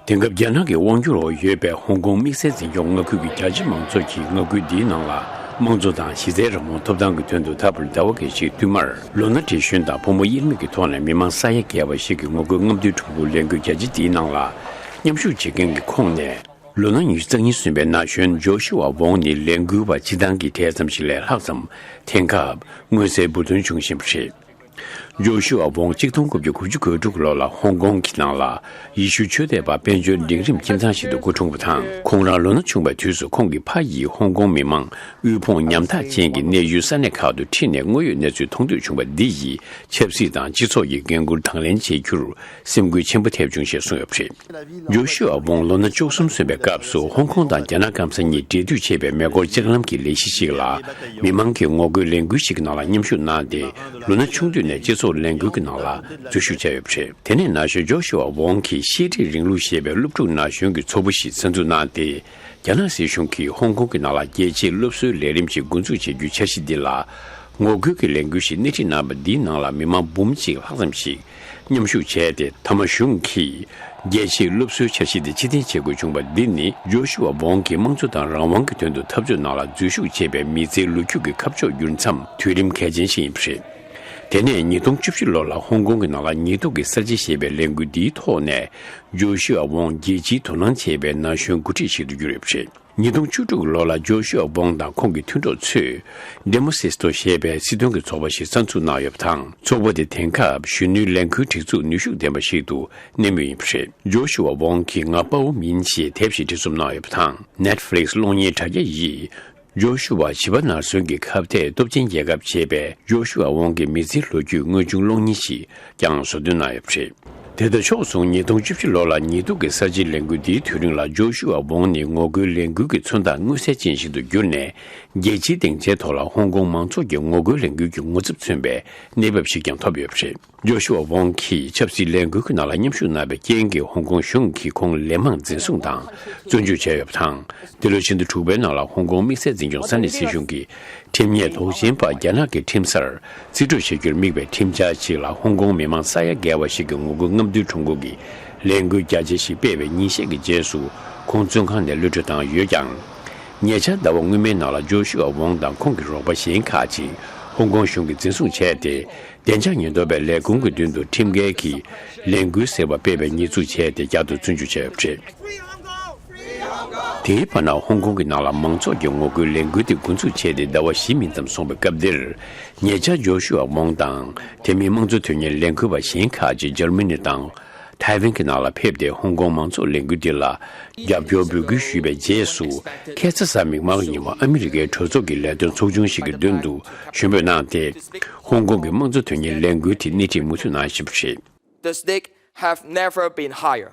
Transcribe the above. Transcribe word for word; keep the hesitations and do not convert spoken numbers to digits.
དེང་སྐབས་རྒྱ་ནག་གི་དབང་སྒྱུར་འོག་ཡོད་པའི་ཧོང་ཀོང་དམིགས་བསལ་འཛིན་སྐྱོང་མངའ་ཁུལ་གྱི་རྒྱ་ཆེ་མང་ཚོགས་ཀྱིས་མངའ་ཁུལ་འདིའི་ནང་ལ་དམངས་གཙོ་དང་གཞི་རྩའི་རང་དབང་ཐོབ་ཐང་གི་དོན་དུ་ད་བར་ཟླ་བ་འགའ་ཞིག་བསྟུད་མར་ལོ་ན་བགྲེས་གཞོན་དང་ཕོ་མོ་དབྱེར་མེད་ཀྱི་ཐོག་ནས་མི་མང་ས་ཡ་བརྒལ་བ་ཞིག་གིས་ངོ་རྒོལ་རྔམ་སྟོན་ཁྲོམ་སྐོར་ལས་འགུལ་རྒྱ་ཆེ་འདིའི་ནང་ལ་མཉམ་ཞུགས་བྱེད་མཁན་གྱི་ཁོངས་ནས། ལོ་ན་ཉི་ཤུ་རྩ་གཉིས་སོན་པའི་ན་གཞོན་ཇོ་ཤུ་ཝ་ཝོང་ནི་ལས་འགུལ་བ་སྤྱི་བཏང་གི་གྲས་ཙམ་ཞིག་ལས་ལྷག་ཙམ་དེང་སྐབས་མངོན་གསལ་འབུར་ཐོན་འབྱུང་བཞིན་པ་རེད། ཇོ་ཤུ་ཝ་ཝོང་གཅིག་སྟོང་དགུ་བརྒྱ་དགུ་བཅུ་གོ་དྲུག་ལོ་ལ་ཧོང་ཀོང་གི་ནང་ལ་ཡེ་ཤུ་ཆོས་དད་པ་དཔལ་འབྱོར་འབྲིང་རིམ་ཁྱིམ་ཚང་ཞིག་ཏུ་སྐུ་འཁྲུངས་པ་དང་། ཁོང་རང་ལོ་ན་ཆུང་བའི་དུས་སུ་ཁོང་གི་ཕ་ཡིས་ཧོང་ཀོང་མི་མང་དབུལ་ཕོངས་ཉམ་ཐག་ཅན་གྱི་གནས་ཡུལ་ས་གནས་ཁག་ཏུ་ཁྲིད་ནས་དངོས་ཡོད་གནས་ཚུལ་མཐོང་ཐོས་བྱུང་བ་འདི་ཡིས་ཆབ་སྲིད་དང་སྤྱི་ཚོགས་ཀྱི་འགན་འཁུར་དང་ལེན་བྱེད་རྒྱུར་སེམས་འགུལ་ཆེན་པོ་ཐེབས་བྱུང་ཞེས་གསུངས་ཡོད་པ་རེད། ཇོ་ཤུ་ཨ་ཝོང་ལོ་ན་བཅུ་གསུམ་སོན་པའི་སྐབས་སུ་ཧོང་ཀོང་དང་རྒྱ་ནག་སྐམ་ས་གཉིས་འབྲེལ་མཐུད་བྱས་པའི་མེ་འཁོར་ལྕགས་ལམ་གྱི་ལས་གཞི་ཞིག་ལ་མི་མང་གི་ངོ་རྒོལ་ལས་འགུལ་ཞིག་གི་ནང་ལ་མཉམ་ཞུགས་གནང་སྟེ། ལོ་ན་ཆུང་དུས་ནས་སྤྱི་ཚོགས་ལས་འགུལ་གྱི་ནང་ལ་འཛུལ་ཞུགས་བྱས་ཡོད་པ་རེད། དེ་ནས་ན་གཞོན་ཇོ་ཤུ་ཨ་ཝོང་གིས་ཤེས་རིག་རིང་ལུགས་ཞེས་པའི་སློབ་ཕྲུག་ན་གཞོན་གྱི་ཚོགས་པ་ཞིག་གསར་འཛུགས་གནང་སྟེ། རྒྱ་ནག་སྲིད་གཞུང་གིས་ཧོང་ཀོང་གི་ནང་ལ་རྒྱལ་གཅེས་སློབ་གསོའི་ལས་རིམ་ཞིག་འགོ་འཛུགས་བྱེད་རྒྱུའི་འཆར་གཞི་འདི་ལ་ངོ་རྒོལ་གྱི་ལས་འགུལ་ཞིག་སྣེ་ཁྲིད་གནང་བ་འདིའི་ནང་ལ་མི་མང་འབུམ་གཅིག་ལྷག་ཙམ་ཞིག་མཉམ་ཞུགས་བྱས་ཏེ། མཐའ་མ་གཞུང་གིས་རྒྱལ་གཅེས་སློབ་གསོའི་འཆར་གཞི་འདི་ཕྱིར་འཐེན་བྱེད་དགོས་བྱུང་བ་འདི་ནི་ཇོ་ཤུ་ཨ་ཝོང་གིས་དམངས་གཙོ་དང་རང་དབང་གི་དོན་དུ་འཐབ་རྩོད་ནང་ལ་འཛུལ་ཞུགས་བྱས་པའི་མི་ཚེའི་ལོ་རྒྱུས་ཀྱི་ཁ་ཕྱོགས་བསྒྱུར་མཚམས་དུས་རིམ་གལ་ཆེན་ཞིག་ཡིན་པ་རེད། དེ་ནས་ཉིས་སྟོང་བཅུ་བཞི་ལོ་ལ་ཧོང་ཀོང་གི་ནང་ལ་ཉེས་འཛུགས་ཀྱི་གསར་བརྗེ་ཞེས་པའི་ལས་འགུལ་འདིའི་ཐོག་ནས་ཇོ་ཤུ་ཨ་ཝོང་རྒྱལ་སྤྱིའི་དོ་སྣང་བྱེད་པའི་ན་གཞོན་འགོ་ཁྲིད་ཞིག་ཏུ་གྱུར་ཡོད་པ་རེད། ཉིས་སྟོང་བཅུ་དྲུག་ལོ་ལ་ཇོ་ཤུ་ཨ་ཝོང་དང་ཁོང་གི་མཐུན་གྲོགས་ཚོས་ཌེ་མོ་སིས་ཏོ་ཞེས་པའི་སྲིད་དོན་གྱི་ཚོགས་པ་ཞིག་གསར་འཛུགས་གནང་ཡོད་པ་དང་། ཚོགས་པ་དེ་དེང་སྐབས་གཞོན་ནུའི་ལས་འགུལ་སྒྲིག་འཛུགས་ནུས་ཤུགས་ལྡན་པ་ཞིག་ཏུ་གནས་མུས་ཡིན་པ་རེད། ཇོ་ཤུ་ཨ་ཝོང་གིས་ང་དཔའ་བོ་མིན་ཞེས་དེབ་ཞིག་བྲིས་རྩོམ་གནང་ཡོད་པ་དང་། Netflix་གློག་བརྙན་དྲ་རྒྱ་ཡིས་ཇོ་ཤུ་ཨ་བྱིས་པ་ནར་སོན་གྱི་ཁ་གཏད་སྟོབས་ཆེན་རྒྱལ་ཁབ་ཅེས་པའི་ཇོ་ཤུ་ཨ་ཝོང་གི་མི་ཚེའི་ལོ་རྒྱུས་དངོས་བྱུང་གློག་བརྙན་ཞིག་ཀྱང་བཟོ་སྐྲུན་གནང་ཡོད་པ་རེད། དེ་དང་ཕྱོགས་མཚུངས་ཉིས་སྟོང་བཅུ་བཞི་ལོ་ལ་ཉེས་འཛུགས་ཀྱི་གསར་བརྗེའི་ལས་འགུལ་འདིའི་དུས་རིང་ལ་ཇོ་ཤུ་ཨ་ཝོང་ནི་ངོ་རྒོལ་ལས་འགུལ་གྱི་མཚོན་རྟགས་མངོན་གསལ་ཅན་ཞིག་ཏུ་གྱུར་ནས། རྒྱལ་སྤྱིའི་སྡིངས་ཆའི་ཐོག་ལ་ཧོང་ཀོང་མང་ཚོགས་ཀྱི་ངོ་རྒོལ་ལས་འགུལ་གྱི་ངོ་ཚབ་མཚོན་པའི་གནས་བབ་ཞིག་ཀྱང་ཐོབ་ཡོད་པ་རེད། ཇོ་ཤུ་ཨ་ཝོང་གིས་ཆབ་སྲིད་ལས་འགུལ་གྱི་ནང་ལ་མཉམ་ཞུགས་གནང་བའི་རྐྱེན་གྱིས་ཧོང་ཀོང་གཞུང་གིས་ཁོང་ལན་མང་འཛིན་བཟུང་དང་བཙོན་འཇུག་བྱས་ཡོད་པ་དང་། འདི་ལོའི་ཕྱི་ཟླ་དྲུག་པའི་ནང་ལ་ཧོང་ཀོང་དམིགས་བསལ་འཛིན་སྐྱོང་ས་གནས་སྲིད་གཞུང་གིས་ཁྲིམས་ཉེས་དོགས་ཅན་པ་རྒྱ་ནག་གི་ཁྲིམས་སར་རྩིས་སྤྲོད་བྱ་རྒྱུར་དམིགས་པའི་ཁྲིམས་འཆར་ཞིག་ལ་ཧོང་ཀོང་མི་མང་ས་ཡ་བརྒལ་བ་ཞིག་གིས་ངོ་རྒོལ་རྔམ་སྟོན་ཁྲོམ་སྐོར་གྱི་ལས་འགུལ་རྒྱ་ཆེ་ཞིག་སྤེལ་བའི་ཉིན་ཤས་ཀྱི་རྗེས་སུ་ཁོང་བཙོན་ཁང་ནས་གློད་གྲོལ་བཏང་ཡོད་ཀྱང་། ཉེ་ཆར་ཟླ་བ་སྔོན་མའི་ནང་ལ་ཇོ་ཤུ་ཨ་ཝོང་དང་ཁོང་གི་རོགས་པ་གཞན་ཁག་ཅིག་ཧོང་ཀོང་གཞུང་གིས་འཛིན་བཟུང་བྱས་ཏེ། བདེ་འཇགས་ཉེན་རྟོག་པའི་ལས་ཁུངས་ཀྱི་མདུན་དུ་ཁྲིམས་འགལ་གྱིས་ལས་འགུལ་ཟེར་བ་སྤེལ་བའི་ཉེས་འཛུགས་བྱས་ཏེ། བསྐྱར་དུ་བཙོན་འཇུག་བྱས་ཡོད་པ་རེད། དེའི་བར་ན་ཧོང་ཀོང་གི་ནང་ལ་མང་ཚོགས་ཀྱི་ངོ་རྒོལ་ལས་འགུལ་དེ་འགོ་འཛུགས་བྱས་ཏེ་ཟླ་བ་བཞི་མིན་ཙམ་སོང་བའི་སྐབས་འདིར། ཉེ་ཆར་ཇོ་ཤུ་ཨ་ཝོང་དང་དེ་མིན་དམངས་གཙོ་དོན་གཉེར་ལས་འགུལ་བ་གཞན་ཁག་ཅིག་འཇར་མ་ནི་དང་ཐའེ་ཝན་གྱི་ནང་ལ་ཕེབས་ཏེ། ཧོང་ཀོང་མང་གཙོ་ལས་འགུལ་འདི་ལ་རྒྱབ་སྐྱོར་འབོད་སྐུལ་ཞུས་པའི་རྗེས་སུ། ཁ་སང་གཟའ་མིག་དམར་ཉིན་མོ་ཨ་མི་རི་ཀའི་གྲོས་ཚོགས་ཀྱི་ལས་དོན་ཚོགས་ཆུང་ཞིག་གི་མདུན་དུ་ཞུ་འབོད་གནང་སྟེ། ཧོང་ཀོང་གི་དམངས་གཙོ་དོན་གཉེར་ལས་འགུལ་དེ་སྣེ་ཁྲིད་མུ་མཐུད་གནང་བཞིན་པ་རེད། The stakes have never been higher.